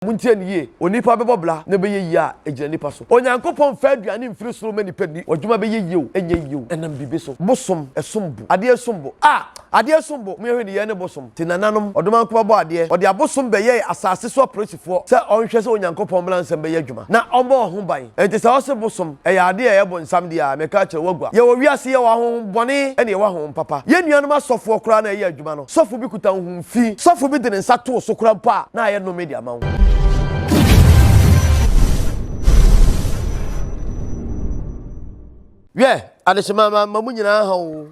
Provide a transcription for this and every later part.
Montie no yie, onipa bɛbɔ bra na ɛbɛyɛ yie a, ɛgyina nnipa so. Onyankopɔn mfa aduane mfiri soro mma nnipa nni. W'adwuma bɛyɛ yie o, ɛnyɛ yie o, ɛnam biribi so. Bosom, ɛsom bo. Adeɛ som bo. A! Adeɛ som bo. Monhwɛ ne yɛn ne bosom. Te nananom, ɔdomankoma bɔɔ adeɛ. Ɔde abosom bɛyɛɛ asase so apolisifoɔ sɛ ɔnhwɛ sɛ Onyankopɔn mmara nsɛm bɛyɛ adwuma na ɔmmɔ wɔn ho ban. Enti sɛ ɔse bosom, ɛyɛ adeɛ a ɛyɛ bonsam deɛ a, meka akyerɛ wo, woagua. Yɛwɔ wiase, yɛwɔ ahonhom bɔne ɛna yɛwɔ ahonhom papa. Yɛn nuanom asɔfoɔ koraa na ɛyɛ adwuma no. Sɔfo bi kuta honhom fi. Sɔfo bi de ne nsa to wo so koraa mpo a, na ayɛ nnome de ama wo. Wiɛ, adehyema ma ma mu nyinaa ha o.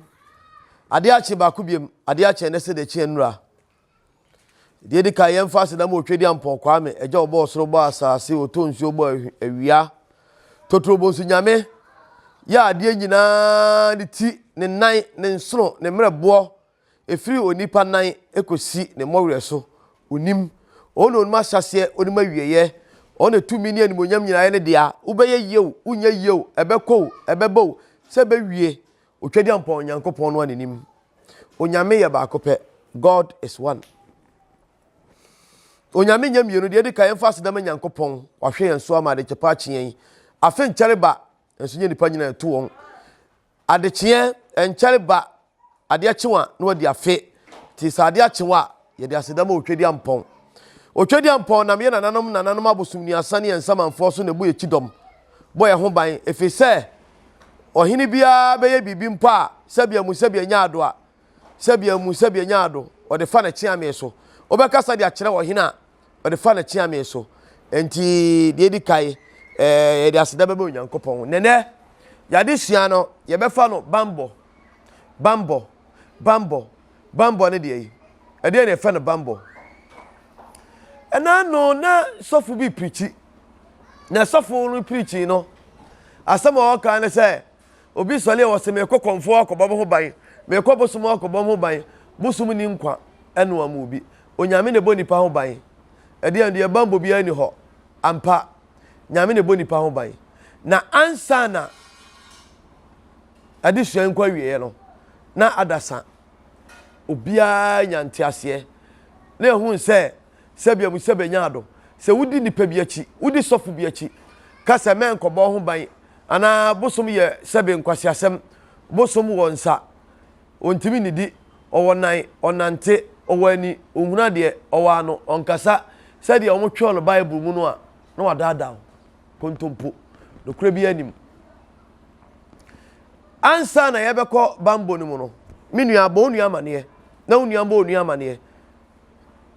Adeɛ akye baako biem, adeɛ akye ɛnɛ sɛ deɛ kye nnura. Deɛ edi kan yɛmfa aseda ma Otwedeampɔn Kwame, agya ɔbɔɔ soro bɔɔ asase, ɔtɔ nsuo bɔɔ awia. Totorobonsu Nyame yɛ adeɛ nyinaa ne ti, ne nan, ne nsono, ne mmerɛboɔ, Ɛfiri onipa nan kɔsi ne mmɔwerɛ so, ɔnim. Ɔno na ɔnim ahyɛaseɛ, ɔnim awieeɛ. Ɔno na tumi ne animuonyam nyinaa yɛ ne dea. Wobɛyɛ yie o, wonyɛ yie o, ɛbɛkɔ o, ɛbɛba o, sɛ ɛbɛwie, Otwadiampɔn Nyankopɔn no ara na nim. Onyame yɛ baako pɛ. God is one. Onyame nyɛ mmienu. Deɛ ɛdi kan, yɛmfa aseda ma Nyankopɔn. Wahwɛ yɛn so ama adekyɛpa akye yɛn. Afe nkyɛre ba, nso nyɛ nnipa nyinaa ɛto wɔn. Adekyeɛ nkyɛre ba, adeɛ kye wo a na wadi afe. Nti sɛ adeɛ akye wo a, yɛde aseda ma Otwadiampɔn. Otwadiampɔn nam yɛn nananom nananom abosomnuasa ne yɛn nsamanfoɔ so na ɛbɔ yɛn kyidɔm, bɔ yɛn ho ban, ɛfiri sɛ ɔhene biara bɛyɛ biribi mpo a, sɛbea mu sɛbea nya ado a, sɛbea mu sɛbea nya ado, ɔde fa n'akyeame so. Wobɛkasa de akyerɛ ɔhene a, ɔde fa n'akyeame so. Enti deɛ ɛdi kan, eh, yɛde aseda bɛma Onyankopɔn. Nɛnɛ, yɛadesua no, yɛbɛfa no bambɔ, bambɔ, bambɔ, bambɔ ne deɛ yi. Ɛdeɛ na yɛfɛ no bambɔ. Ɛna no na sɔfo bi pirikyi. Na sɔfo no pirikyi no, asɛm a ɔka ne sɛ, obi sɔre a wɔsɛ mekɔ kɔmfoɔ akɔbɔ mo ho ban, mekɔ bosom akɔbɔ mo ho ban, bosom ni nkwa ɛnoa mu obi. Onyame na ɛbɔ nipa ho ban. Ɛdeɛn deɛ banbɔ biara nni hɔ. Ampa, Nyame na ɛbɔ nipa ho ban. Na ansa na adesua yi nkɔ awieɛ no, na adasa obiara nya nteaseɛ na ɛhu sɛ sɛbea mu sɛbea nya ado. Sɛ wodi nipa bi akyi, wodi sɔfo bi akyi, ka sɛ mɛnkɔbɔ ho ban anaa bosom yɛ sɛbe nkwaseasɛm, bosom wɔ nsa, Ɔntumi nnidi, ɔwɔ nan, ɔnnante, ɔwɔ ani, ɔnhunu adeɛ, ɔwɔ ano, ɔnkasa, sɛdeɛ wɔtwerɛ no Bible mu no a, na wadaadaa wo. Kontompo. Nokorɛ biara nni mu. Ansa na yɛbɛkɔ bammɔ no mu no, me nua, bɔ wo nua amaneɛ, na wo nua mbɔ onua amaneɛ,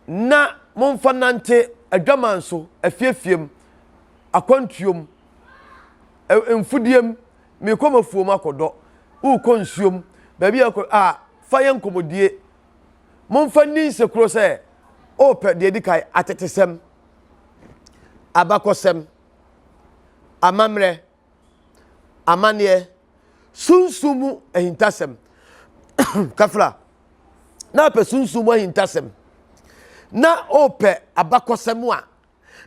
na momfa nante adwaman so, afiefiem, akwantuom, mfudeɛm, Merekɔ m'afuom akɔdɔ, worekɔ nsuom, baabi a ɛkɔ a, fa yɛ nkɔmmɔdie. Momfa nni nsekuro sɛ, wopɛ deɛ ɛdi kan, atetesɛm, abakɔsɛm, amammerɛ, amanneɛ, sunsum mu ahintasɛm. Kafra, na apɛ sunsum mu ahintasɛm, na wopɛ abakɔsɛm a,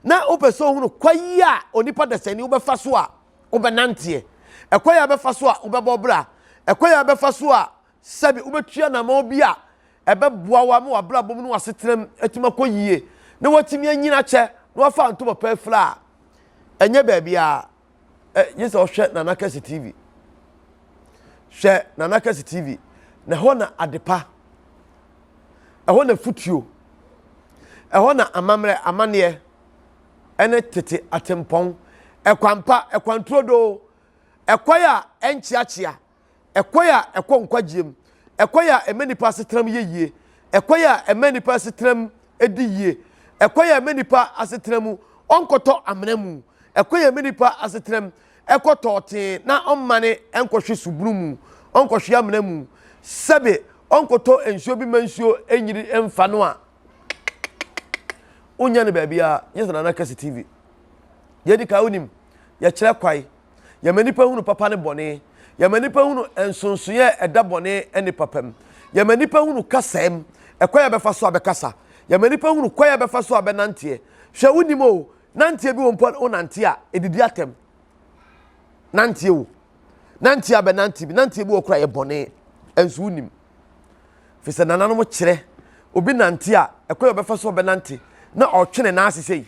na wopɛ sɛ ohunu kwan a onipa dasani wobɛfa so a wobɛnanteɛ, ɛkwan a wobɛfa so a wobɛbɔ bra, ɛkwan a wobɛfa so a sɛbi wobɛtua anamɔn bi a ɛbɛboa wo ama w'abrabɔ mu ne w'asetena mu atumi akɔ yie na watumi anyini akyɛ na wafa ntoma pa afira a, ɛnyɛ baabi a gye sɛ ɔhwɛ Nana Kɛse TV. Hwɛ Nana Kɛse TV na ɛhɔ na adepa, ɛhɔ na futuo, ɛhɔ na amammerɛ, amanneɛ ɛne tete atempɔn, ɛkwampa, ɛkwanturodoo, ɛkwan a ɛnkyeakyea, ɛkwan a ɛkɔ nkwagyeɛ mu, ɛkwan a ɛma nipa asetenam yɛ yie, ɛkwan a ɛma nipa asetenam di yie, ɛkwan a ɛma nipa asetena mu ɔnkɔtɔ amena mu, ɛkwan a ɛma nipa asetenam ɛkɔ tɔɔtee na ɔmmane nkɔhwe subunu mu, ɔnkɔhwe amena mu, sɛbe ɔnkɔtɔ nsuo bi ma nsuo nyiri mfa no a, wonya no baabiara, nyɛ sɛ Nana Kɛse TV. Deɛ ɛdi kan wonim, yɛkyerɛ kwae. Yɛma nnipa hunu papa ne bɔne. Yɛma nnipa hunu nsonsonoeɛ a ɛda bɔne ne papa mu. Yɛma nnipa hunu kasa mu, ɛkwan a bɛfa so a bɛkasa. Yɛma nnipa hunu kwan a bɛfa so a bɛnanteɛ. Hwɛ, wonim o, nanteɛ bi wɔ mpo a wonante a, ɛdidi atɛm. Nanteɛ o, nanteɛ a bɛnante bi, nanteɛ bi wɔ kora yɛ bɔne, ɛnso wonim. Firi sɛ nananom kyerɛ, obi nante a, ɛkwan a ɔbɛfa so a ɔbɛnante, na ɔtwe ne nan ase sei.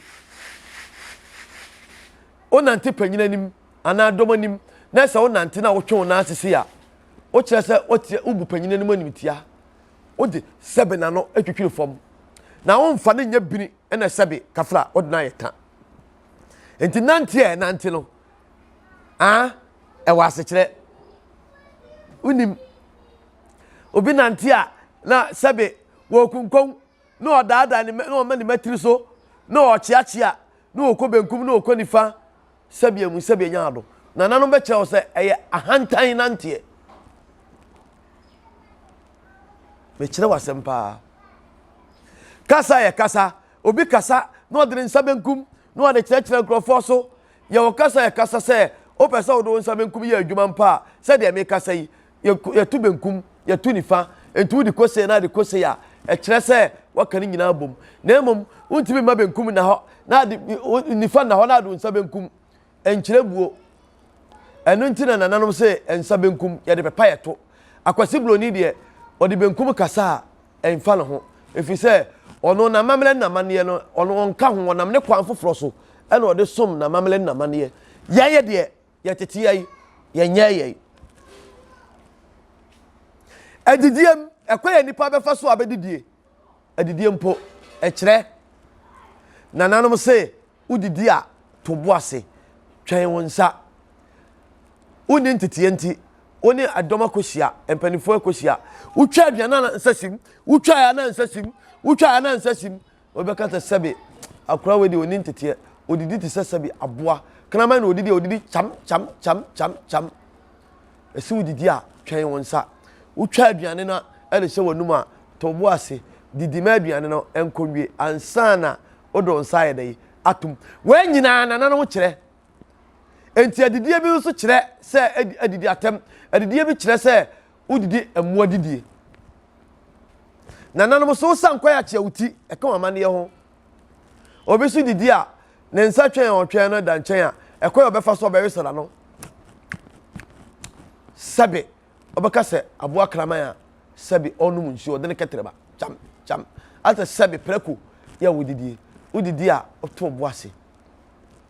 Wonante panyin anim anaa dɔm anim na sɛ wonante na wotwe wo nan ase sei a, wokyerɛ sɛ woteɛ wobu panyin anim animtia. Wode sɛbe n'ano twitwiri fam. Na womfa no nyɛ bini na sɛbe kafra wode no ayɛ ta. Nti nante a ɛnante no, ah, ɛwɔ asekyerɛ. Wonim, obi nante a na sɛbe wɔkunkɔn na ɔdaadaa ne na ɔma ne matiri so na ɔkyeakyea na ɔkɔ benkum na ɔkɔ nifa sɛbea mu sɛbea nya ado. Nananom bɛkyerɛ wo sɛ ɛyɛ ahantan nanteɛ. Mekyerɛ wo asɛm paa. Kasa yɛ kasa. Obi kasa na ɔde ne nsa benkum na ɔde kyerɛkyerɛ nkurɔfoɔ so. Yɛwɔ kasa yɛ kasa sɛ wopɛ sɛ wode wo nsa benkum yɛ adwuma mpo a, sɛdeɛ mekasa yi, yɛto benkum, yɛto nifa. Nti wode kɔ sei na ade kɔ sei a, ɛkyerɛ sɛ woaka ne nyinaa bom. Na mmom, wontumi mma benkum nna hɔ na ade nifa nna hɔ na ade wo nsa benkum. Ɛnkyerɛ buo. Ɛno nti na nananom se nsa benkum yɛde pepa yɛ to. Akwasi Broni deɛ, ɔde benkum kasa a, ɛmfa ne ho. Ɛfiri sɛ, ɔno n'amammerɛ ne n'amanneɛ no, ɔno ɔnka ho, ɔnam ne kwan foforɔ so ɛna ɔde som n'amammerɛ ne n'amanneɛ. Yɛn yɛ deɛ, yɛtete yɛn, yɛnyɛɛ yɛn. Adidiem, ɛkwan a nnipa bɛfa so abɛdidie, adidie mpo, ɛkyerɛ. Nananom se, wodidi a, to bo ase, twɛn wo nsa. Wonni nteteɛ nti, wo ne ɛdɔm akɔhyia, mpanimfoɔ akɔhyia. Wotwa aduane a na nsa sim, wotwa a na nsa sim, wotwa a na nsa sim. Wobɛka sɛ sɛbe akora wei deɛ ɔnni nteteɛ, ɔdidi te sɛ sɛbe aboa. Kraman na ɔdidi a ɔdidi kyam kyam kyam kyam kyam. Ɛsɛ wodidi a twɛn wo nsa. Wotwa aduane no de hyɛ w'anum a, to bo ase didi ma aduane no nkɔ nwie ansa na wode wo nsa ayɛ dɛ atom. Wei nyinaa nananom kyerɛ. Enti adidie bi nso kyerɛ sɛ adidi atɛm. Adidie bi kyerɛ sɛ wodidi mmoa didie. Nananom so wosa nkwan akyea wo ti, ɛka wɔn amanneɛ ho. Obi so didi a, ne nsa twɛn a ɔtwɛn no da nkyɛn a, ɛkwan a ɔbɛfa so ɔbɛwesra no. Sɛbe ɔbɛka sɛ aboa kraman a sɛbe ɔnom nsuo ɔde ne kɛtrɛma kyam kyam asɛ sɛbe prɛko yɛ wodidie wodidi a woto bo ase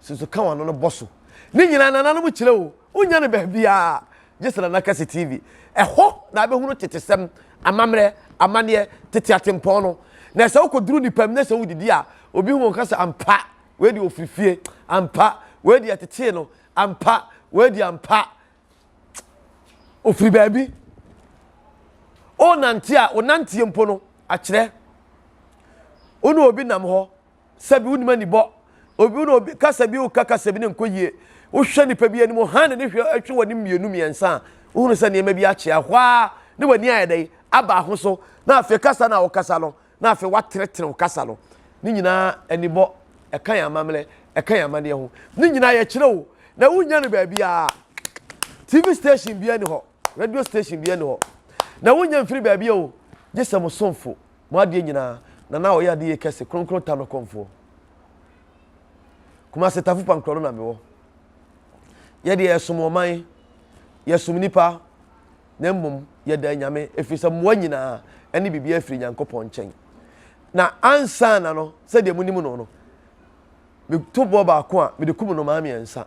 susu ka wano no bɔ so ne nyinaa nananom kyerɛ o wonya no baabiaa gye sɛ Nana Kɛse TV ɛhɔ na abɛhunu tetesɛm amammerɛ amanneɛ tete atempɔn no na sɛ wokɔduru nipa mu na sɛ wodidi a obi hu wɔn ka sɛ ampa wei deɛ ɔfiri fie ampa wei deɛ tetee no ampa wei deɛ ampa Ofiri baabi. Ɔrenante a, ɔnanteɛ mpo no, akyerɛ. Wo ne obi nam hɔ, sɛbi wonim anibɔ. Obi wo ne obi kasa bi woka kasa bi ne nkɔ yie. Wohwɛ nipa bi anim, hann ne hwɛ ɛhwɛ w'anim mmienu mmiɛnsa a, wohunu sɛ nneɛma bi akyea. Hɔ ara ne w'ani ayɛ dɛn? Aba ho so. Na afei kasa no a wokasa no, na afei woatenetene wo kasa no. Ne nyinaa anibɔ, ɛka yɛn amammerɛ, ɛka yɛn amanneɛ ho. Ne nyinaa yɛkyerɛ wo, na wonnya no baabiara. TV station biara ni hɔ, radio station biara ni hɔ. Na wonnya mfiri baabi o, gye sɛ mo somfo, mo adeɛ nyinaa, na na ɔyɛ adeɛ kɛse, kronkron ta no kɔmfoɔ. Kumase Tafo Pankorɔ no na mewɔ. Yɛdeɛ yɛsom ɔman, yɛsom nipa, na mmom yɛda Nyame, ɛfiri sɛ mmoa nyinaa ne biribiara firi Nyankopɔn nkyɛn. Na ansa na no, sɛdeɛ monim no no, meto boɔ baako a mede kum nnomaa mmiɛnsa.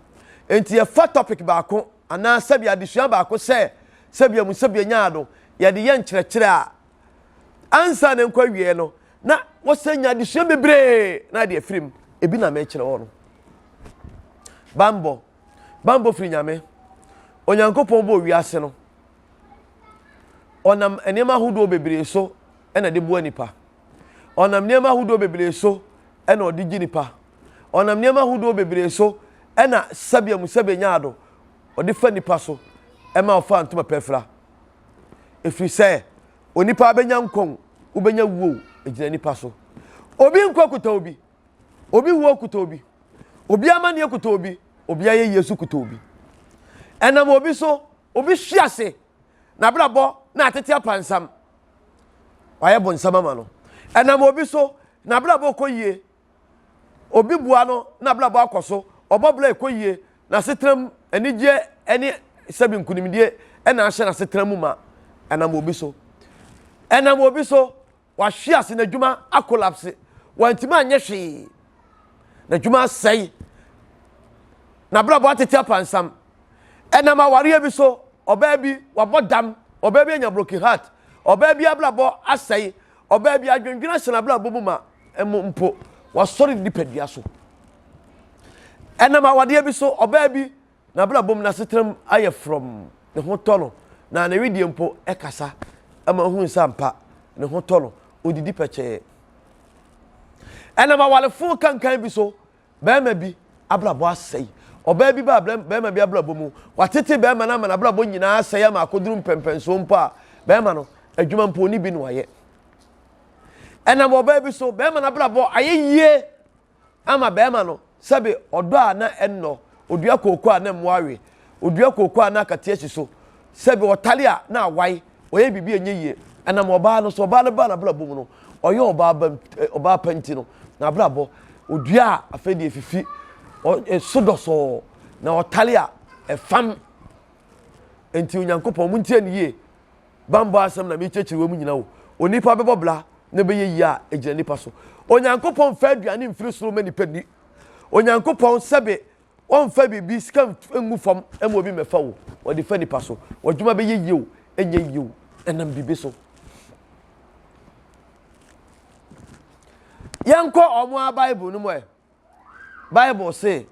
Enti yɛfa topic baako anaa sɛbi adesua baako sɛ sɛbi amu sɛbi anya no, yɛde yɛ nkyerɛkyerɛ a ansa na nkɔ awieɛ no, na wɔsɛ nya adesua bebree na adeɛ afiri mu. Ebi na mekyerɛ wɔ no. Bambɔ. Bammɔ firi Nyame. Onyankopɔn bɔɔ wiase no, ɔnam nneɛma ahodoɔ bebree so na ɛde boa nipa. Ɔnam nneɛma ahodoɔ bebree so na ɔde gye nipa. Ɔnam nneɛma ahodoɔ bebree so na sɛbea mu sɛbea nyaa do ɔde fa nipa so ma ɔfa ntoma pɛ fira. Ɛfiri sɛ onipa bɛnya nkwa o, wobɛnya wuo o, ɛgyina nipa so. Obi nkwa kuta obi. Obi wuo kuta obi. Obi amanneɛ kuta obi. Obi ayɛyie so kuta obi. Ɛnam obi so, obi hwe ase, n'abrabɔ na atete apansam. Wayɛ bonsam ama no. Ɛnam obi so, n'abrabɔ kɔ yie. Obi boa no, n'abrabɔ akɔ so. Ɔbɔ bra ɛkɔ yie. N'asetena mu anigyeɛ ne sɛbi nkunimdie ɛna ahyɛ n'asetena mu ma. Ɛnam obi so. Ɛnam obi so, Wahwe ase, n'adwuma akolapse, wantumi anyɛ hwee, n'adwuma asɛe. N'abrabɔ atete apansam. Ɛnam awareɛ bi so, ɔbaa bi wabɔ dam, ɔbaa bi anya broken heart, ɔbaa bi abrabɔ asɛe, ɔbaa bi adwendwene ahyɛ n'abrabɔ mu ma ɛmo mpo wasɔre ne nipadua so. Ɛnam awadeɛ bi so, ɔbaa bi n'abrabɔ mu n'asetena mu ayɛ frɔmm, ne ho tɔ no, na ne wedeɛ mpo ɛkasa ɛma ohun sɛ ampa ne ho tɔ no, odidi pɛkyɛɛ. Ɛnam awarefo kankan bi so, Barima bi abrabɔ asɛe. Ɔbaa bi baa barima bi abrabɔ mu. Watete barima no ama n'abrabɔ nyinaa asɛe ama akɔduru mpɛmpɛnsoɔ mpo a barima no adwuma mpo ɔni bi na wayɛ. Ɛnam ɔbaa bi so, barima no abrabɔ ayɛ yie ama barima no sɛbe ɔdɔ a na ɛnnɔ, odua kooko a na mmoa we, odua kooko a na akate asi so, sɛbe ɔtale a na awae, ɔyɛ biribi a ɛnyɛ yie. Ɛnam ɔbaa no so, ɔbaa no baa n'abrabɔ mu no, ɔyɛ ɔbaa ba ɔbaa pa nti no, n'abrabɔ, odua a afei deɛ efifi, ɛso dɔsɔɔ, na ɔtale a ɛfam. Enti Onyankopɔn, montie no yie. Bammɔ asɛm na mekyerɛkyerɛ wɔ mu nyina o. Onipa bɛbɔ bra na ɛbɛyɛ yie a, ɛgyina nipa so. Onyankopɔn mfa aduane mfiri soro mma nipa nni. Onyankopɔn sɛbe Wɔmfa biribi, sika ngu fam ma obi mmɛfa o, wɔde fa nipa so. W'adwuma bɛyɛ yie o, ɛnyɛ yie o, ɛnam biribi so. Yɛnkɔ wɔn a Bible no mu ɛ. Bible se,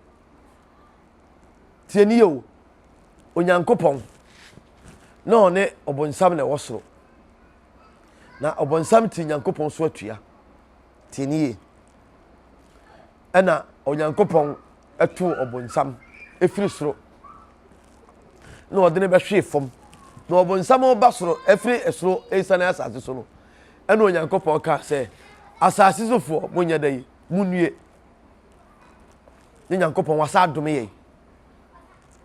tie ni o, Onyankopɔn na ɔne ɔbonsam na ɛwɔ soro. Na ɔbonsam te Nyankopɔn so atua. Tie ni yie. Ɛna Onyankopɔn too ɔbonsam firi soro na ɔde no bɛhwee fam. Na ɔbonsam reba soro afiri soro resiane asase so no, ɛna Onyankopɔn kaa sɛ, asase sofoɔ monyɛ dɛ yi, monnue. Ne Nyankopɔn wasa adome yɛn.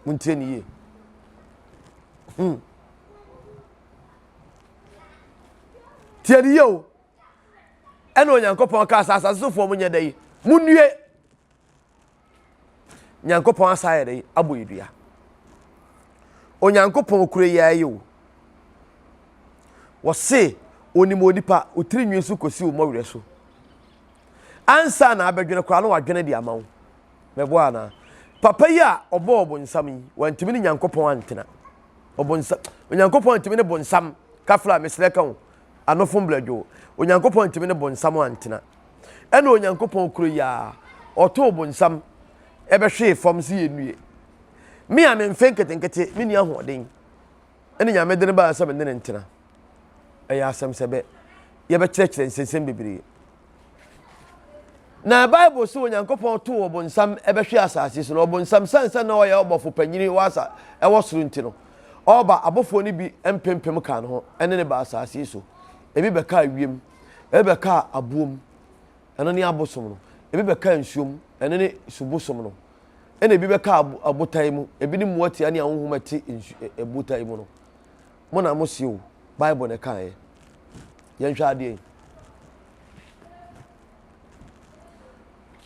Montie ne yie. Tie ne yie o. Ɛna Onyankopɔn kaa sɛ, asase sofoɔ monyɛ dɛ yi, monnue. Nyankopɔn asa ayɛ dɛ abɔ yɛ dua. Onyankopɔn kura yi ayɛ o. Wɔse onim onipa, wo tiri nwi so kɔsi wo mmɔwerɛ so. Ansa na abɛdwene koraa na wadwene de ama wo. Mɛboa anaa? Papa yi a ɔbɔɔ ɔbonsam yi, wantumi ne Nyankopɔn antena. Ɔbonsam, Onyankopɔn antumi ne bonsam, kafra mesrɛ ka ho. Anofo mbrɛdwo. Onyankopɔn antumi ne bonsam antena. Ɛna Onyankopɔn koro yi ara, ɔtoo bonsam ɛbɛhwee fam sɛ yɛnnue. Me a me mfe nketenkete, menni ahoɔden, ɛne Nyame de no baa sɛ me ne no ntena. Ɛyɛ asɛm sɛ bɛ yɛbɛkyerɛkyerɛ nsɛnsɛm bebree. Na Bible sɛ Onyankopɔn too ɔbonsam bɛhwee asase so no, ɔbonsam sane sɛ na ɔyɛ ɔbɔfo panyini wɔ asa ɛwɔ soro nti no, ɔreba abɔfoɔ no bi mpempem kaa ne ho ɛne ne ba asase yi so. Ebi bɛkaa wiem, ebi bɛkaa aboom, ɛno ne abosom no, ebi bɛkaa nsuom, ɛno ne subosom no, ɛna ebi bɛkaa abotan mu, ebi ne mmoatia ne ahonhom ɛte nsu abotan mu no. Mo na mo se o, Bible na ɛkaeɛ. Yɛnhwɛ adeɛ yi.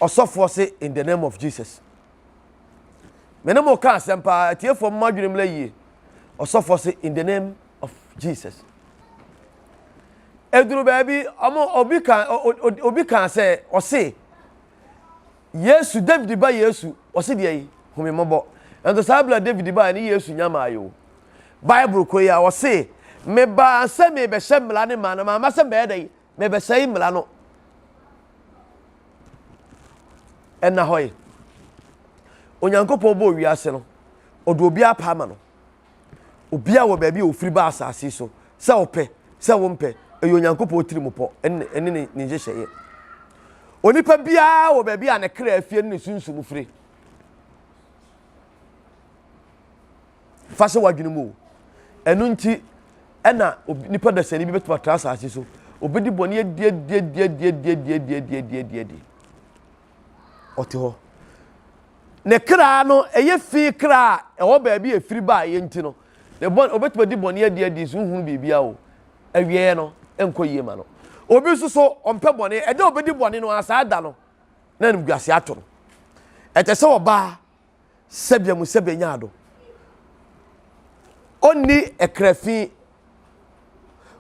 Ɔsɔfoɔ se in the name of Jesus. Me ne mo ka asɛm paa, atiefoɔ mo adwene mla yie. Ɔsɔfoɔ se in the name of Jesus. Eduru baabi, ɔmo obi ka obi ka sɛ ɔse Yesu, David ba Yesu, ɔse deɛ yi, hu me mmɔbɔ. Nso saa berɛ a David baeɛ no Yesu nya maaeɛ o. Bible kɔ yi a ɔse, mebaa sɛ mebɛhyɛ mmara no ma na mamma sɛ mebɛyɛ dɛn? Mebɛsɛe mmara no. Ɛna hɔ yi, Onyankopɔn bɔɔ wiase no, ɔde obiara paa ma no. Obiara wɔ baabi a ofiri ba asase so, sɛ ɔpɛ, sɛ wompɛ, ɛyɛ Onyankopɔn tirimupɔ ɛne ne ne nhyehyɛeɛ. Onipa biara wɔ baabi a ne kra afie ne ne sunsum firi. Fa hyɛ w'adwene mu o. Ɛno nti ɛna nipa dasani bi bɛtumi atra asase so. Obɛdi bɔne adi adi adi adi adi adi adi adi adi adi adi. Ɔte hɔ. Ne kra no, ɛyɛ fi kra a ɛwɔ baabi a ɛfiri baeɛ nti no, ne bɔne, ɔbɛtumi adi bɔne adi adi so nhunu biribiara o. Awieɛ no, ɛnkɔ yie ma no. Obi nso so, ɔmpɛ bɔne. Ɛda a ɔbɛdi bɔne no ara, saa da no, na animguaseɛ ato no. Ɛkyɛ sɛ ɔbaa sɛbea mu sɛbea nyaa do. Ɔnni ɛkra fi,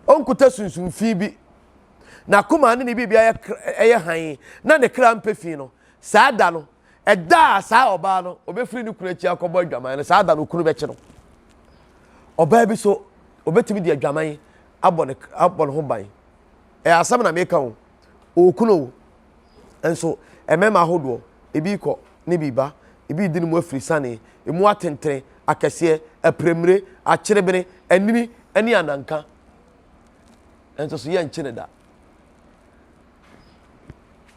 ɔnkuta sunsum fi bi. N'akoma ne ne biribiara yɛ hann, na ne kra mpɛ fi no, saa da no, Ɛda a saa ɔbaa no ɔbɛfiri ne kunu akyi akɔbɔ adwaman no, saa da no okunu bɛkye no. Ɔbaa bi so ɔbɛtumi de adwaman abɔ ne abɔ ne ho ban. Ɛyɛ asɛm na meka o. Ɔkunu o. Nso mmarima ahodoɔ, ebi kɔ ne bi ba, ebi di ne mu afiri sane, emu atentene, akɛseɛ, apiremire, akyerebene, anini ne ananka. Nso so yɛnkye ne da.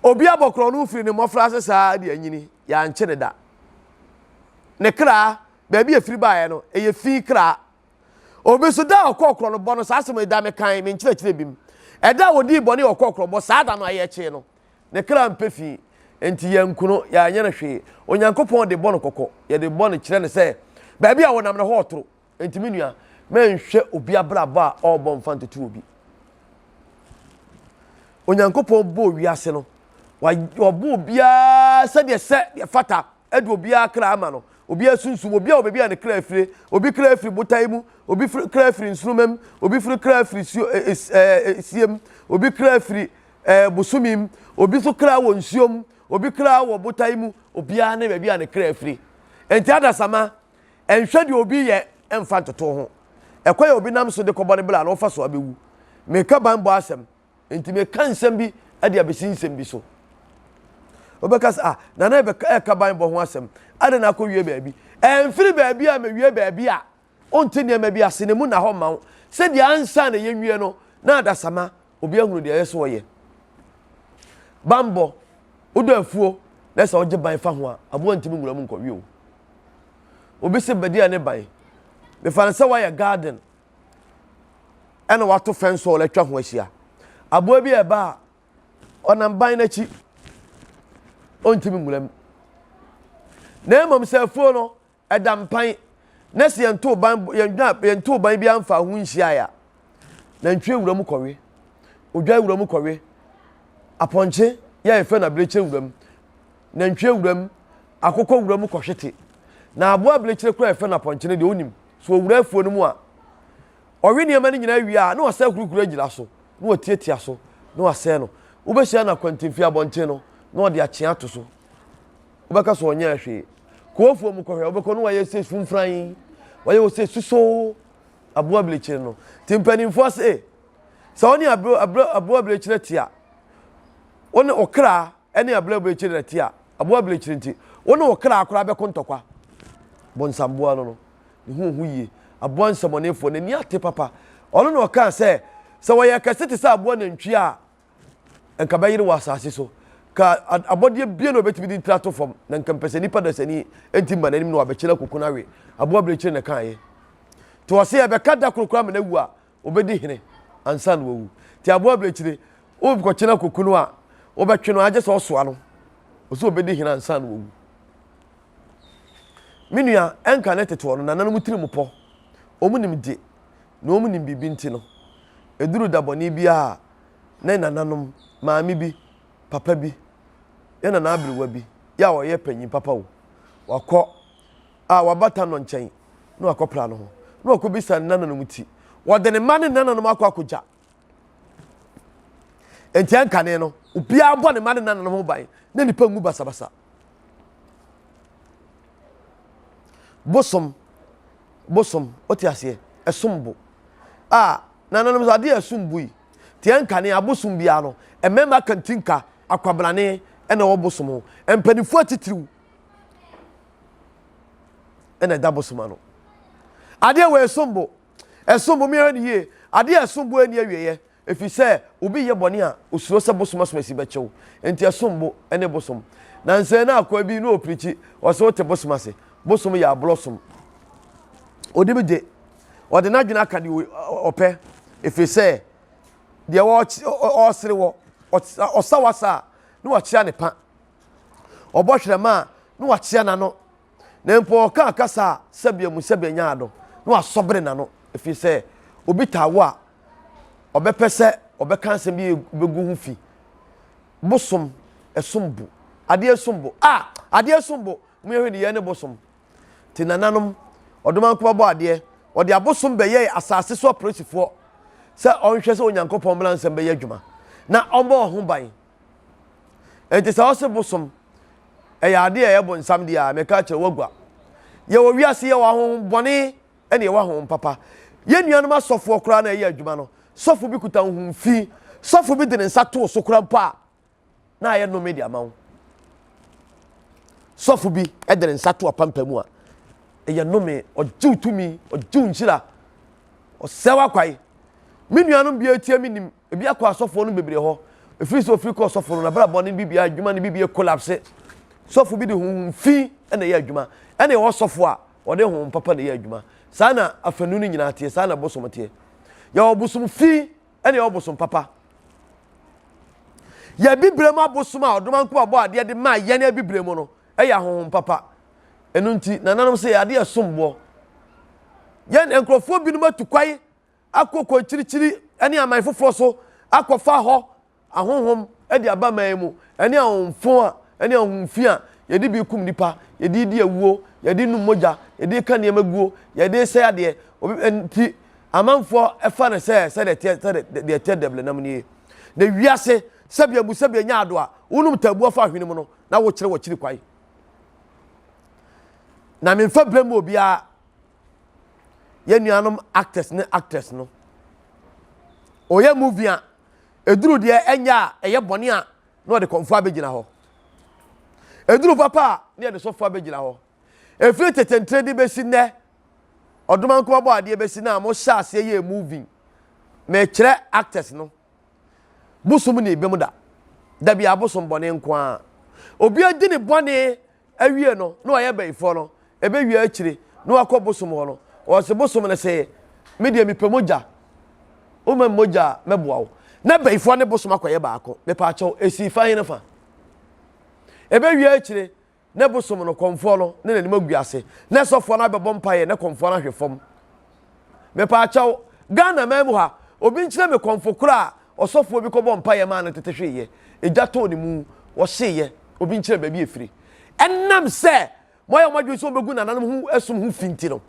Obi abɔ korɔno firi ne mmɔfraase saa de anyini, yɛankye no da. Ne kra, baabi a ɛfiri baeɛ no, ɛyɛ fi kra. Obi nso, da a ɔkɔɔ korɔnobɔ no, saa asɛm yi da mekan me nkyerɛkyerɛ bi mu. Ɛda a ɔdii bɔne a ɔkɔɔ korɔnobɔ, saa da no a yɛkyee no, ne kra mpɛ fi. Enti yɛanku no, yɛanyɛ no hwee. Onyankopɔn de bɔ no kɔkɔ, yɛde bɔ no kyerɛ no sɛ, baabi a wɔnam no hɔ ɔtoro. Enti me nua, mɛnhwɛ obi abrabɔ a ɔrebɔ mfa ntoto obi. Onyankopɔn bɔɔ wiase no, wabɔ obiara sɛdeɛ sɛ deɛ fata, ɛde obiara kra ama no, obiara sunsum, obiara wɔ baabi a ne kra afire, obi kra afiri botan mu, obi kra afiri nsoroma mu, obi firi kra afiri suo esie mu, obi kra afiri ɛɛ bosome mu, obi nso kra wɔ nsuo mu, obi kra wɔ botan mu, obiara ne baabi a ne kra afiri. Enti adasama, Nhwɛ deɛ obi yɛ mfa ntoto ho. Ɛkwan a obi nam so de kɔbɔ ne bra no, ɔfa so abɛwu. Meka banbɔ asɛm, enti meka nsɛm bi de abɛsi nsɛm bi so. Wobɛka sɛ, ah, Nana ɛka banbɔ ho asɛm, adɛn na akɔwie baabi? Ɛmfiri baabi a mewie baabi a wonte nneɛma bi ase na emu nna hɔ mma wo. Sɛdeɛ ansa na yɛnwie no, na adasamma obi ahunu deɛ ɛyɛ sɛ ɔyɛ. Banbɔ, wodɔ afuo na sɛ wogye ban fa ho a, aboa ntumi nwura mu nkɔwe o. Obi se bɛdi a ne ban. Mefa no sɛ woayɛ garden ɛna wato fence wall atwa ho ahyia. Aboa bi a ɛba a, ɔnam ban no akyi, ɔntumi nwura mu. Na mmom sɛ afuo no, ɛda mpan na sɛ yɛntoo ban yɛndwa yɛntoo ban biara mfa ho nhyiae a, nantwie wura mu kɔwe, odwan wura mu kɔwe, apɔnkye yɛ a yɛfrɛ no abirekyire wura mu, nantwie wura mu, akokɔ wura mu kɔhwete. Na aboa abirekyire koraa a yɛfrɛ no apɔnkye no deɛ onim, so owura afuo no mu a, ɔwe nneɛma no nyinaa wie a, na wasan akurukuru agyina so, na watiatia so, na wasɛe no. Wobɛhyia no akwantemfi abɔnten no, na ɔde akyea ato so. Wobɛka sɛ ɔnyɛɛ hwee. Kɔ afuo mu kɔhwɛ, wobɛkɔ no wayɛ sɛ sumfran, wayɛ wɔ sɛ susoo aboa abirekyire no. Nti mpanimfoɔ se, sɛ wo ne aboa abirekyire te a, wo ne ɔkra ne aboa abirekyire na te a, aboa abirekyire nti, wo ne ɔkra koraa bɛko ntɔkwa. Bonsamboa no no, ne ho hu yie. Aboa nsɛmɔnefoɔ, n'ani ate papa. Ɔno na ɔkaa sɛ, sɛ wɔyɛ kɛse te sɛ aboa nantwie a, nka bɛyere wɔ asase so. Ka abɔdeɛ bia na ɔbɛtumi de ntiri ato fam, na nka mpɛ sɛ nipa dasani nti mma n'anim na wabɛkyerɛ akoko no awe. Aboa birekyire na ɛkaeɛ. Nti ɔse ɛbɛka da koro koraa ma no awu a, ɔbɛdi hene ansa na wawu. Nti aboa birekyire, wokɔkyerɛ akoko no a, wobɛtwe no agye sɛ ɔsoa no. Ɔsɛ ɔbɛdi hene ansa na wawu. Me nua, ɛnka ne tete hɔ no, nananom tirim pɔ. Wɔn nim de, na wɔn nim biribi nti no, ɛduru da bɔne biara a, ne nananom, maame bi, papa bi, yɛ nana aberewa bi, yɛ a ɔyɛ panyin papa o, wakɔ a waba Tanɔ nkyɛn na wakɔpra no ho, na wakɔbisa ne nananom ti. Wɔde ne mma ne nananom akɔ akɔgya. Enti ɛnkane no, obiara bɔ ne mma ne nananom ho ban na nipa ngu basabasa. Bosom, bosom, wote aseɛ, ɛsom bo. A Nananom sɛ adeɛ a ɛsom bo yi, teɛ nkane abosom biara no, mmarima kantinka, akwabrane na ɛwɔ bosom ho. Mpanimfoɔ atitiriw na ɛda bosom ano. Adeɛ wɔ ɛsom bo, ɛsom bo mmiara ne yie. Adeɛ a ɛsom bo ani awieɛ, ɛfiri sɛ obi yɛ bɔne a osuro sɛ bosom asomasi bɛkyew. Nti ɛsom bo ne bosom. Nansa na akoa bi na ɔpirikyi, ɔsɛ wote bosom ase. Bosom yɛ aborɔsom. Odi bi gye Ɔde n'adwene aka deɛ ɔpɛ, ɛfiri sɛ deɛ ɔresere wɔ, ɔsa wasa a, na wakyea ne pa. Ɔbɔ hwerɛma a, na wakyea n'ano. Na mpo ɔka kasa a, sɛbea mu sɛbea nya ado, na wasɔbere n'ano, ɛfiri sɛ obi taa wo a, ɔbɛpɛ sɛ ɔbɛka asɛm bi bɛgu ho fi. Bosom, ɛsom bo. Adeɛ som bo. Ah! Adeɛ som bo. Mo yɛhwɛ de yɛn ne bosom. Te nananom, ɔdomankoma bɔ adeɛ, ɔde abosom bɛyɛɛ asase so apolisifoɔ sɛ ɔnhwɛ sɛ Onyankopɔn mmara nsɛm bɛyɛ adwuma na ɔmmɔ wɔn ho ban. Enti sɛ ɔse bosom, Ɛyɛ adeɛ a ɛyɛ bonsam deɛ a, meka kyerɛ wagua. Yɛwɔ wiase, yɛwɔ ahonhom bɔne ɛne yɛwɔ ahonhom papa. Yɛn nuanom asɔfoɔ koraa na ɛyɛ adwuma no, sɔfo bi kuta honhom fi, sɔfo bi de ne nsa too so koraa mpo a, na ayɛ nnome de ama wo. Sɔfo bi de ne nsa to apampa mu a, ɛyɛ nnome, ɔgye wo tumi, ɔgye wo nhyira, ɔsɛe w'akwae. Me nuanom bi atia me nim, ebi akɔ asɔfoɔ no bebree hɔ, ɛfiri sɛ ofiri kɔ sɔfo no, n'abrabɔ ne biribiara, adwuma ne biribiara collapse. Sɔfo bi de honhom fi na ɛyɛ adwuma, ɛna ɛwɔ sɔfo a ɔde honhom papa na ɛyɛ adwuma. Saa na afanu no nyinaa teɛ, saa na bosom teɛ. Yɛwɔ bosom fi ɛna ɛwɔ bosom papa. Yɛ abibire mu abosom a ɔdomankoma bɔ adeɛ de maa yɛn abibire mu no ɛyɛ ahonhom papa. Ɛno nti nananom sɛ yɛ adeɛ ɛsom boɔ. Yɛn nkurɔfoɔ binom atu kwae akɔ kɔ akyirikyiri ne aman foforɔ so akɔfa hɔ ahonhom de aba man mu, ɛne ahonhomfo a ɛne ahonhom fi a yɛde bi kum nipa, yɛde di awuo, yɛde num mogya, yɛde ka nneɛma guo, yɛde sɛe adeɛ. Obi nti amanfoɔ ɛfa no sɛ sɛdeɛ ɛteɛ sɛdeɛ deɛ ɛteɛ dɛbile nam nie. Na wiase sɛbi abu sɛbi anya ado a wonom taabu afa ahwene mu no na wokyerɛ w'akyiri kwan. Na memfa brɛ mu obiara. Yɛn nuanom actors ne actress no. Ɔyɛ movie a Ɛduru deɛ ɛnyɛ a ɛyɛ bɔne a na ɔde kɔmfoɔ abɛgyina hɔ. Ɛduru papa a na yɛde sɔfoɔ abɛgyina hɔ. Ɛfiri tete ntere de bɛsi nnɛ, ɔdomankoma bɔ adeɛ bɛsi nnɛ a mohyɛ aseɛ yɛɛ movie. Mekyerɛ actors no. Bosom ni bem da. Da bi abosom bɔne nko ara. Obi adi ne bɔne awie no na wayɛ bayifoɔ no, ɛbɛwie akyire na wakɔ bosom hɔ no, ɔse bosom no se, me deɛ mepɛ mogya, woma me mogya a mɛboa wo. Na bayifoɔ ne bosom akɔyɛ baako. Mepaakyɛw, ɛsii fa hene fa? Ɛbɛwie akyire na bosom no kɔmfoɔ no ne n'anim agu ase na sɔfoɔ no abɛbɔ mpaeɛ na kɔmfoɔ no ahwe fam. Mepaakyɛw, Ghana man mu ha, obi nkyerɛ me kɔmfo koro a ɔsɔfoɔ bi kɔbɔɔ mpaeɛ maa no tete hweeɛ, egya tɔɔ ne mu, ɔhyeeɛ, obi nkyerɛ me baabi a ɛfiri. Ɛnam sɛ moayɛ mo adwene sɛ mobɛgu nananom ho som ho fi nti no,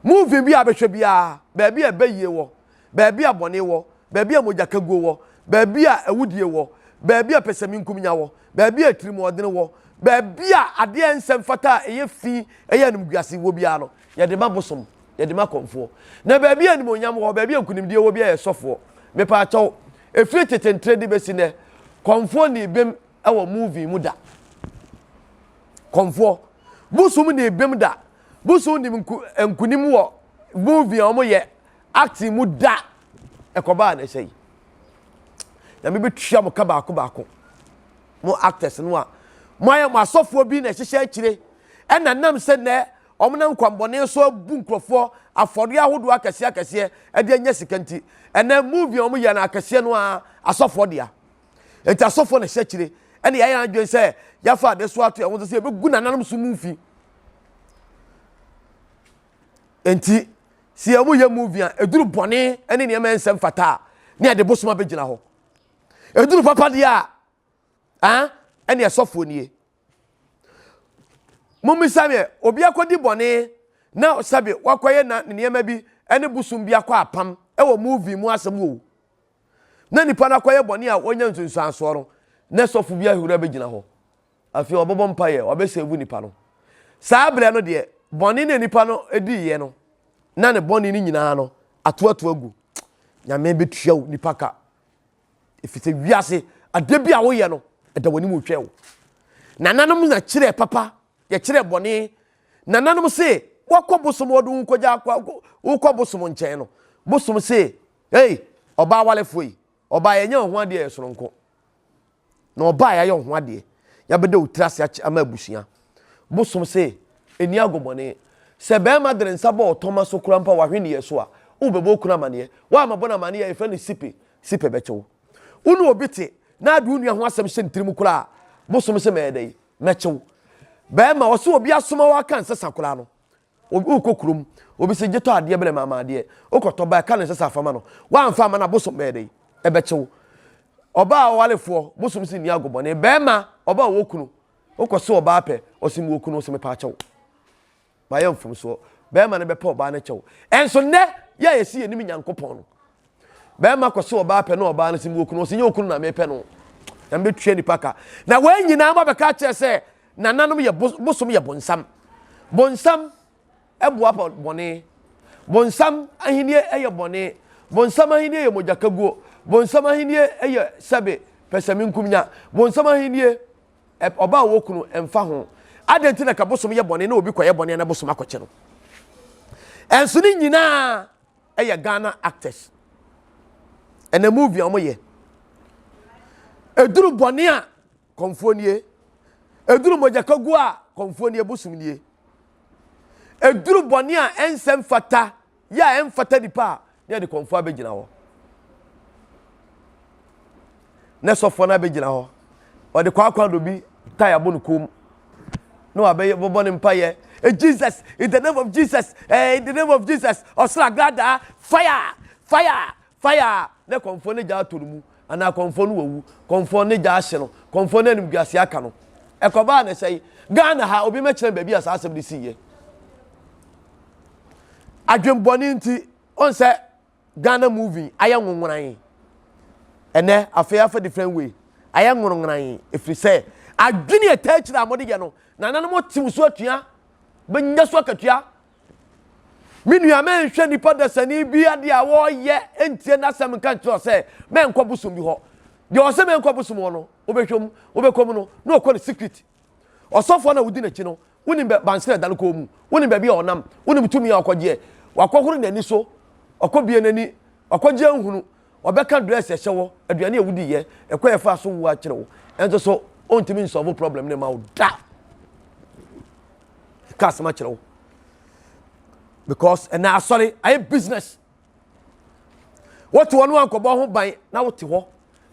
movie bi a bɛhwɛ biara, baabi a ɛbɛyie wɔ, baabi a bɔne wɔ, baabi a mogyakaguo wɔ, baabi a awudie wɔ, baabi a pɛsɛmenkominya wɔ, baabi a atirimuɔdene wɔ, baabi a adeɛ a ɛnsɛ mfata a ɛyɛ fi, ɛyɛ animguase wɔ biara no, yɛde ma bosom, yɛde ma kɔmfoɔ. Na baabi a animuonyam wɔ, baabi a nkunimdie wɔ biara yɛ sɔfoɔ. Mepaakyɛw, ɛfiri tete ntere de bɛsi nnɛ, kɔmfoɔ nnii bem wɔ movie mu da. Kɔmfoɔ. Bosom nnii bem da. Bosom nim nku, nkunim wɔ movie a wɔyɛ acting mu da. Ɛkɔbaa na ɛsɛe. Nyame bɛtua mo ka baako baako. Mo actors no a, moayɛ mo asɔfoɔ bi na ɛhyehyɛ akyire. Ɛna nam sɛ nnɛ Wɔnam kwammɔne so abu nkurɔfoɔ afɔreɛ ahodoɔ akɛseɛ akɛseɛ de anya sika nti, ɛnɛ movie a wɔyɛ no akɛseɛ no ara asɔfoɔ dea. Nti asɔfoɔ na ɛhyɛ akyire ɛne yɛayɛ adwene sɛ yɛafa adesoa ato yɛn ho so sɛ yɛbɛgu nananom so mu fi. Nti sɛ yɛn yɛ movie a ɛduru bɔne ne nneɛma ɛnsɛ mfata a ne yɛde bosom abɛgyina hɔ. Ɛduru papa deɛ a, ah, ɛne ɛsɔfoɔ nie. Mommisa me ɛ, obi akɔdi bɔne na sɛbe wakɔyɛ na ne nneɛma bi ne bosom bi akɔ apam wɔ movie mu asɛm o. Na nipa no akɔyɛ bɔne a wɔnya nsunsuansoɔ no, na sɔfo bi ahuri abɛgyina hɔ. Afei ɔbɛbɔ mpaeɛ, wabɛsɛvu nipa no. Saa berɛ no deɛ, bɔne na nipa no diiɛ no, na ne bɔne no nyinaa no, atoato agu. Nyame bɛtua wo nipa ka. Ɛfiri sɛ wiase adeɛ bi a woyɛ no ɛda w'anim rehwɛ wo. Nananom na kyerɛ papa, yɛkyerɛ bɔne. Nananom se wakɔ bosom wɔde wo kɔgya wokɔ bosom nkyɛn no. Bosom se, ei, ɔbaa walefoɔ yi, ɔbaa yɛnyɛ wo ho adeɛ yɛ soronko. Na ɔbaa yɛayɛ wo ho adeɛ, yɛabɛda wo tiri ase ama abusua. Bosom se, ɛni agobɔne. Sɛ bɛrima de ne nsa bɔ ɔtɔma so kora mpo a wahwe so a, wobɛbɔ okunu amaneɛ. Woammɛbɔ no amaneɛ a, yɛfrɛ no sipe. Sipe bɛkye wo. Wo ne obi te na ade wo nua ho asɛm hyɛ ne tirim koraa a, bosom se mɛyɛ dɛn? Mɛkye wo. Bɛrima, ɔse obi asoma wo aka nsesa koraa no, wokɔ kurom, obi se gye tɔ adeɛ brɛ me ama adeɛ, wokɔtɔ ba ɛka ne nsesa fa ma no, woamfa amma no a, bosom bɛyɛ dɛn? Ɛbɛkye wo. Ɔbaa ɔwarefoɔ, bosom se nni agobɔne. Bɛrima, ɔbaa ɔwɔ kunu, wokɔ se ɔbaa pɛ, ɔse mewɔ kunu, ɔse mepɛ akyɛw. Mayɛ mfomsoɔ. Bɛrima no bɛpɛ ɔbaa no kyɛw. Ɛnso nnɛ, yɛ a yɛsi yɛnim Nyankopɔn no, bɛrima kɔ se ɔbaa pɛ na ɔbaa no se mewɔ kunu, ɔse nyɛ okunu na mepɛ no. Nyame bɛtua nipa ka. Na wɔn nyinaa mo abɛka akyerɛ sɛ, Nananom yɛ bosom yɛ bonsam. Bonsam boa bɔne. Bonsam ahennie yɛ bɔne. Bonsam ahennie yɛ mogyakaguo. Bonsam ahennie yɛ sɛbe pɛsɛmenkumnya. Bonsam ahennie, ɔbaa ɔwɔ kunu mfa ho. Adɛn nti na ka bosom yɛ bɔne na obi kɔyɛ bɔne na bosom akɔkye no? Ɛnso ne nyinaa yɛ Ghana actors. Ɛnɛ movie a wɔyɛ. Ɛduru bɔne a kɔmfoɔ nie. Ɛduru mogyakaguo a kɔmfoɔ nie, bosom nie. Ɛduru bɔne a ɛnsɛ mfata yɛ a ɛmfata nipa a ne yɛde kɔmfoɔ abɛgyina hɔ. Ne sɔfoɔ no abɛgyina hɔ. Ɔde kwaakwa do bi tae abɔ no kɔn mu. Na wabɛyɛ bɔbɔ ne mpayɛ. Eh, Jesus, in the name of Jesus, eh, in the name of Jesus, ɔsoro agradaa, fire, fire, fire. Ne kɔmfoɔ no gya atɔ no mu. Anaa kɔmfoɔ no wawu, kɔmfoɔ no gya ahye no, kɔmfoɔ no animguaseɛ aka no. Ɛkɔbaa ne sɛe. Ghana ha, obi mɛkyerɛ me baabi a saa asɛm no siiɛ. Adwenbɔne nti, ɔn sɛ Ghana movie ayɛ nwonworan. Ɛnɛ, afei afa different way. Ayɛ nwonworan, ɛfiri sɛ adwene a ɛtaa akyire a mode yɛ no, nananom te wo so atua, bɛnya so akatua. Me nua, mɛnhwɛ nipa dasani bi adeɛ a wɔreyɛ ntie n'asɛm nka nkyerɛ sɛ mɛnkɔ bosom bi hɔ. Deɛ ɔsɛ mɛnkɔ bosom hɔ no, wobɛhwɛ mu, wobɛkɔ mu no, na ɔkɔ no secret. Ɔsɔfoɔ no a wodi n'akyi no, wonim bɛ bansere ɛda no kɔn mu, wonim baabi a ɔnam, wonim tumi a ɔkɔgyeɛ. Wakɔhoro n'ani so, ɔkɔbie n'ani, wakɔgye ahunu, ɔbɛka dress ɛhyɛ wɔ, aduane a wodiiɛ, ɛkɔ ɛfa so wo akyerɛ wo. Ɛnso so, ɔntumi nsɔlvo problem no ma wo da. Ka asɛm akyerɛ wo because ɛnɛ asɔre ayɛ business. Wote hɔ no ankɔbɔ ho ban na wote hɔ.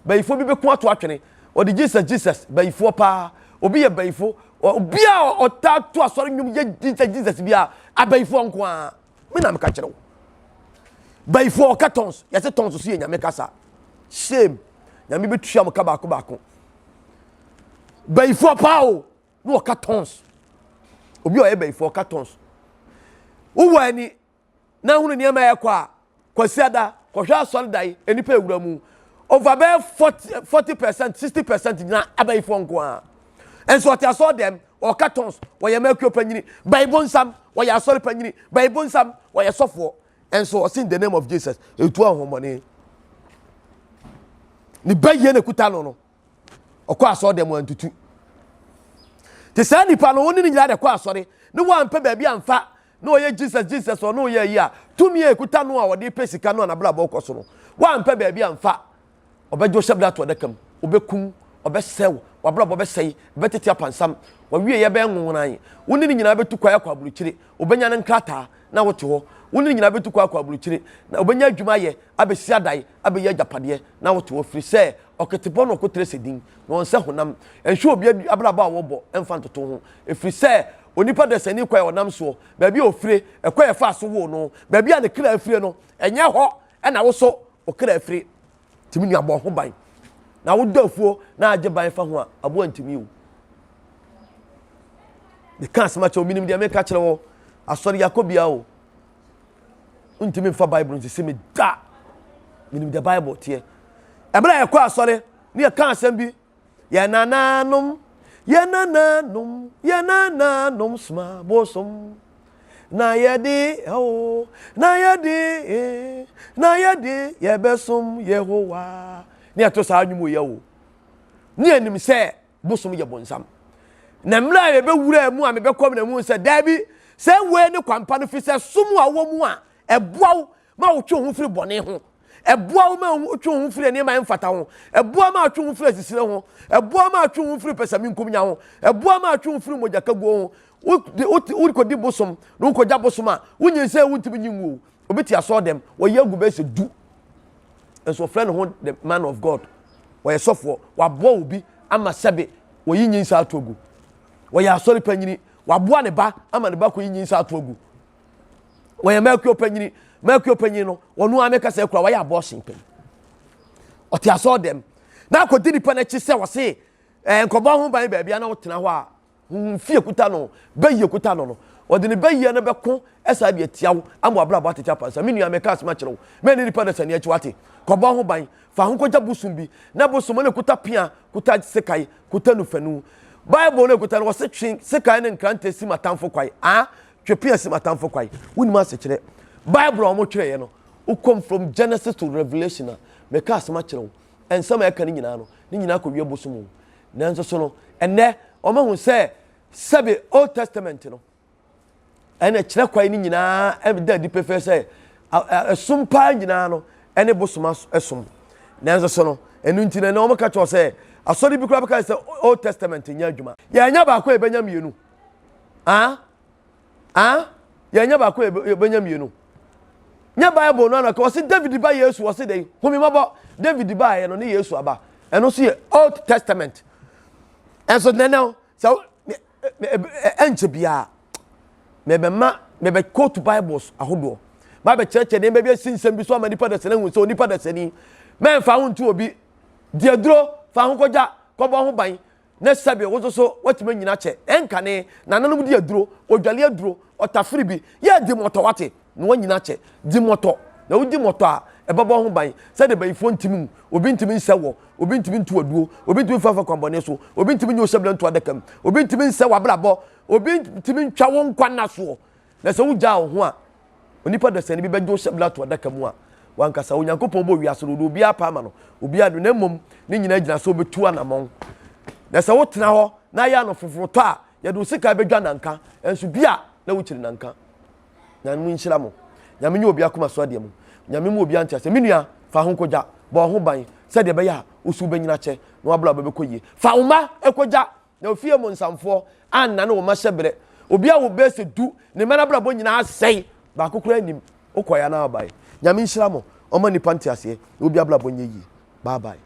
Bayifoɔ bi bɛko ato atwene. Ɔde Jesus Jesus bayifoɔ paa. Obi yɛ bayifo. Obi a ɔtaa to asɔre nnwom yɛ Jesus Jesus bi a abayifoɔ nko ara. Me na meka kyerɛ wo. Bayifoɔ ɔka tons. Yɛse tons so yɛ nyame kasa. Shame. Nyame bɛtua mo ka baako baako. Bayifoɔ paa o. Na ɔka tons. Obi a ɔyɛ bayifoɔ ɔka tons. Wowɔ ani na hunu nneɛma a ɛkɔ a, Kwasiada, kɔhwɛ asɔredan, nnipa ewura mu. Over bɛyɛ 40%, 60% nyinaa abayifoɔ nko ara. Nso ɔte asɔre dɛm, ɔka tons, wɔyɛ mɛkuo panyini, bayi bonsam, wɔyɛ asɔre panyini, bayi bonsam, wɔyɛ sɔfoɔ. Nso ɔse in the name of Jesus, etu ahonhommɔne. Ne bayie na ekuta no no. Ɔkɔ asɔre dɛm wantutu. Te saa nipa no, wo ne no nyinaa de kɔ asɔre, ne wampɛ baabi amfa, na ɔyɛ Jesus Jesus ɔno ɔyɛ ayi a, tumi a ekuta no a ɔde pɛ sika no a n'abrabɔ kɔ so no, wampɛ baabi amfa, ɔbɛgye wo hyɛbrɛ ato adaka mu, ɔbɛkum, ɔbɛsɛe wo, w'abrabɔ bɛsɛe, ɛbɛtete apansam, w'awieeɛ bɛyɛ nwoworan, wo ne no nyinaa bɛtu kwan akɔ aburokyire, ɔbɛnya ne nkrataa na wote hɔ, wo ne no nyinaa bɛtu kwan akɔ aburokyire, na ɔbɛnya adwuma ayɛ, abɛsi adan, abɛyɛ agyapadeɛ na wote hɔ, firi sɛ ɔketebɔ na ɔkotrɛ sɛ din, na ɔnsɛ honam. Nhwɛ obi abrabɔ a wɔbɔ mfa ntoto ho, ɛfiri sɛ onipa dasani kwan a ɔnam soɔ, baabi a ɔfire, ɛkwan a ɛfaa so woo no, baabi a ne kra fire no, ɛnyɛ hɔ na wo so wo kra fire. Nti me nua bɔ ho ban. Na wodɔ afuo na agye ban fa ho a, aboa ntumi o. Meka asɛm akyerɛ wo, menim deɛ meka kyerɛ wo. Asɔre yɛakɔ bia o. Wontumi mfa Bible nsisi me da. Menim deɛ Bible teɛ. Ɛberɛ a yɛkɔ asɔre ne yɛka asɛm bi, yɛn nananom, yɛn nananom, yɛn nananom soma bosom. Na yɛde, oh, na yɛde, na yɛde yɛbɛsom Yehowa. Ne yɛto saa nnwom yɛ o. Ne yɛnim sɛ bosom yɛ bonsam. Na mmerɛ a yɛbɛwuraa mu a mebɛkɔ mu na mu sɛ daabi, sɛ wei ne kwampa no fi sɛ som a wowɔ mu a ɛboa wo ma wotwe wo ho firi bɔne ho, ɛboa wo ma wotwe wo ho firi nneɛma a ɛmfata ho, ɛboa ma wotwe wo ho firi asisire ho, ɛboa ma wotwe wo ho firi pɛsɛmenkominya ho, ɛboa ma wotwe wo ho firi mogyakaguo ho. Wokɔdi bosom na wokɔgya bosom a, wonyinsɛn wontumi nyi ngu o. Obi te asɔre dɛm, wɔyɛ agu bɛyɛ sɛ du. Nso ɔfrɛ ne ho the man of God. Wɔyɛ sɔfoɔ, waboa obi ama sɛbe wɔyi nyinsa ato agu. Wɔyɛ asɔre panyini, waboa ne ba ama ne ba kɔyi nyinsa ato agu. Wɔyɛ mɛkuo panyini, mɛkuo panyini no, wɔn a mɛka sɛ kura wɔyɛ abortion panyin. Ɔte asɔre dɛm. Na akɔdi nipa n'akyi sɛ wɔse ɛɛ nkɔbɔ ho ban baabi a na wotena hɔ a Honhom fi ekuta no, bɛyi ekuta no no, ɔde ne bɛyie no bɛko ɛsaa de atia wo ama w'abrabɔ atete apansa. Me nua, meka asɛm akyerɛ wo, mɛnni nipa dasani akyi, wate? Kɔbɔ ho ban, fa ho kɔgya bosom bi, na bosom no kuta pea, kuta sekan, kuta nufanu. Bible no ekuta no wɔse twe sekan ne nkrantɛ si m'atamfo kwae. Ah, twe pea si m'atamfo kwae. Wonim asekyerɛ. Bible a wɔtwerɛeɛ no, wokɔm from Genesis to Revelation a, meka asɛm akyerɛ wo. Nsɛm a ɛka no nyinaa no, ne nyinaa kɔwie bosom o. Nanso so no, ɛnnɛ wɔahu sɛ sɛbe Old Testament no, ɛna kyerɛ kwan no nyinaa da adi pefee sɛ ɛsom paa nyinaa no ɛne bosom ɛsom nanso so no ɛno nti na ɛna wɔn ka kyerɛ sɛ asɔre bi koraa bɛka sɛ Old Testament nyɛ adwuma. Yɛanya baako a yɛbɛnya mmienu. Ah ah yɛanya baako a yɛbɛnya mmienu. Nyɛ Bible no anaka wɔsi David ba Yesu wɔsi dɛn humi mɔbɔ David ba yɛ no ne Yesu aba ɛno nso yɛ Old Testament ɛnso nɛnɛ sɛ ɛnkyɛ biara mebɛma mebɛ quote bibles ahodoɔ mabɛkyerɛkyerɛ nneɛma bi asi nsɛm bi so ama nipa dasani ahu sɛ onipa dasani mɛmfa ho nto obi di aduro fa ho kɔgya kɔbɔ ho ban na sɛbi wo nso so watumi anyina kyɛ ɛnkane nananom di aduro odwale aduro ɔtafere bi yɛ di mɔtɔ wate na wanyina kyɛ. Di mmɔtɔ, na wodi mmɔtɔ a, ɛbɛbɔ ho ban sɛdeɛ bayifoɔ ntumi mu, obi ntumi nsɛ wɔ, obi ntumi ntu aduo, obi ntumi mfa mfa kwanbɔne so, obi ntumi nyɛ ohyɛbrɛ nto adaka mu, obi ntumi nsɛ w'abrabɔ, obi ntumi ntwa wo nkwa nna soɔ. Na sɛ wogyaa wo ho a, onipa dasani bi bɛgye wo hyɛbrɛ ato adaka mu a, wankasa Onyankopɔn bɔ wiase no, ɔde obiara pɛ ama no, obiara no, na mmom ne nyinaa gyina sɛ wobɛtu anamɔn. Na sɛ wotena hɔ na ayɛ ano foforotɔ a, yɛde wo sika bɛdwa nanka, nso bi a na wokyiri nanka. Nyame mu nhyira mo. Nyame nyɛ obi akoma so adeɛ mu. Nyame mu obi ante aseɛ. Me nua, fa ho kɔgya. Bɔ ho ban sɛdeɛ ɛbɛyɛ a wo so wobɛnyini akyɛ na w'abrabɔ bɛkɔ yie. Fa wo mma kɔgya na ofie mu nsamfoɔ annane wo mma hyɛberɛ. Obi a wo bɛyɛ sɛ du, ne mma no abrabɔ nyinaa asɛe. Baako koraa nnim. Wokɔeɛ anaa wobaeɛ. Nyame nhyira mo. Ɔmma nnipa nteaseɛ na obi abrabɔ nyɛ yie. Bye bye.